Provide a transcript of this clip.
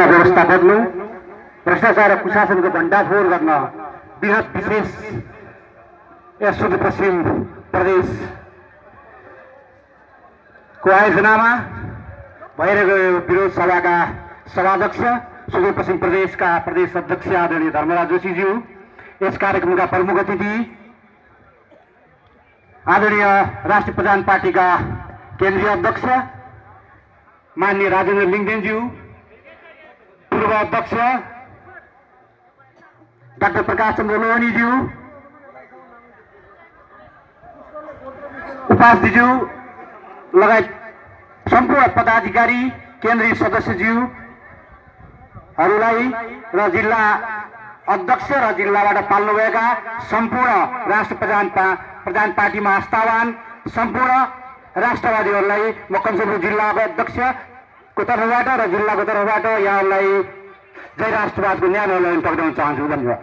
ऐना व्यवस्था बदल्नु, भ्रष्टाचार र कुशासनको भण्डाफोर गर्न बृहत विशेष यस सुदूरपश्चिम प्रदेशको आयोजनामा भइरहेको विरोध सभाका सभाध्यक्ष सुदूरपश्चिम प्रदेशका प्रदेश अध्यक्ष आदरणीय धर्मराज जोशीज्यू, यस कार्यक्रमका प्रमुख अतिथि आदरणीय राष्ट्रिय प्रधान पार्टीका केन्द्रीय अध्यक्ष माननीय राजेन्द्र लिङ्गदेनज्यू, पूर्व अध्यक्ष डाक्टर प्रकाश चन्द्र लोहनीज्यू, उपाध्यक्षज्यू लगायत सम्पूर्ण पदाधिकारी केन्द्रीय सदस्यज्यूहरूलाई र जिल्ला अध्यक्ष र जिल्लाबाट पाल्नुभएका सम्पूर्ण राष्ट्र प्रधान पार्टीमा आस्थावान सम्पूर्ण राष्ट्रवादीहरूलाई म कञ्चनपुर जिल्लाको अध्यक्षको तर्फबाट र जिल्लाको तर्फबाट यहाँलाई जय राष्ट्रवादको न्यानो टक्राउन चाहन्छु। धन्यवाद।